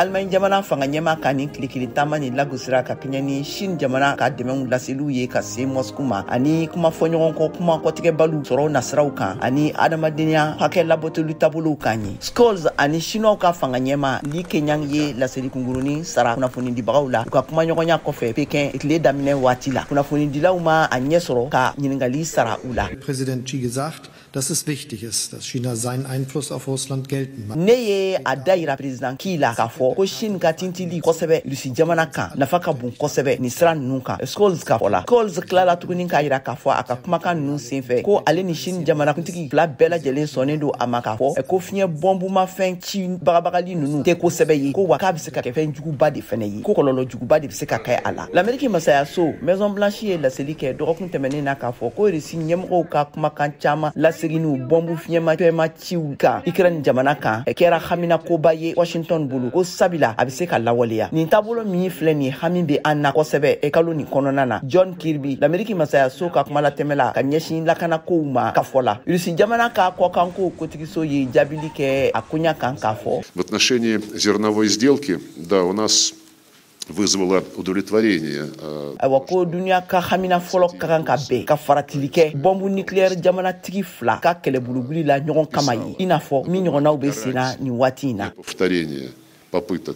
Allemagne jamana fanga ɲɛmaa ka nin tile kelen taama nin lagosira ka kɛɲɛ ni Chine jamana ka dɛmɛw laseliw ye ka se Moscou ma, ani kuma fɔɲɔgɔn kɔ, kuma kɔtigɛbaliw sɔrɔ nasiraw kan ani adamadenya hakɛ labatoli taabolow kan ye. Scholz ani Chinois ka fanga ɲɛmaa Li Keqiang ye laseli kunkurunin sara kunnafonidibagaw la u ka kumaɲɔgɔnya kɔfɛ Pekin tile daminɛ waati la. Kunnafonidilaw ma a ɲɛ sɔrɔ ka ɲininkali sara u la. Präsident Xi gesagt, dass es wichtig ist, dass China seinen Einfluss auf Russland geltend macht. Ne ye a da yira président Xi la k'a fɔ ko Chine ka tintili kosɛbɛ Rusi jamana kan nafa ka bon kosɛbɛ nin sira ninnu kan, Scholz ka fɔ la. Scholz tilala tuguni k'a yira k'a fɔ a ka kumakan ninnu senfɛ ko ale ni Chine jamana kuntigi fila bɛɛ lajɛlen sɔnnen don a ma k'a fɔ ko fiɲɛ bɔnbumafɛn ci bagabagali ninnu tɛ kosɛbɛ ye, ko wa k'a bɛ se ka kɛ fɛn juguba de fɛnɛ ye, ko kɔlɔlɔ juguba de bɛ se ka kɛ a la. L'Amérique masayaso Maison Blanche ye laseli kɛ dɔgɔkun tɛmɛnen na k'a fɔ ko Rusi ɲɛmɔgɔw ka kumakan caman laseginniw bɔnbu fiɲɛma ciw kan Ukraine jamana kan kɛra haminakoba ye Washington bolo, ko sabila a bɛ se ka lawaleya. Nin taabolo min filɛ nin, hami bɛ an na kosɛbɛ kalo nin kɔnɔna na, John Kirby, l'Amérique masayaso ka kuma latɛmɛ ka ɲɛsin lakanakow ma ka fɔ la. Rusi jamana ka kɔkanko kotigiso ye jaabili kɛ a koɲa kan k'a fɔ: В отношении зерновой сделки, да, у нас вызвало удовлетворение. Ayiwa, ko duniya ka hamina fɔlɔ ka kan ka bɛn ka faratili kɛ bɔnbu nucléaire jamanatigi fila ka kɛlɛbolobili la ɲɔgɔn kama ye, i n'a fɔ min ɲɔgɔnnaw bɛ sen na nin waati in na. Повторение попыток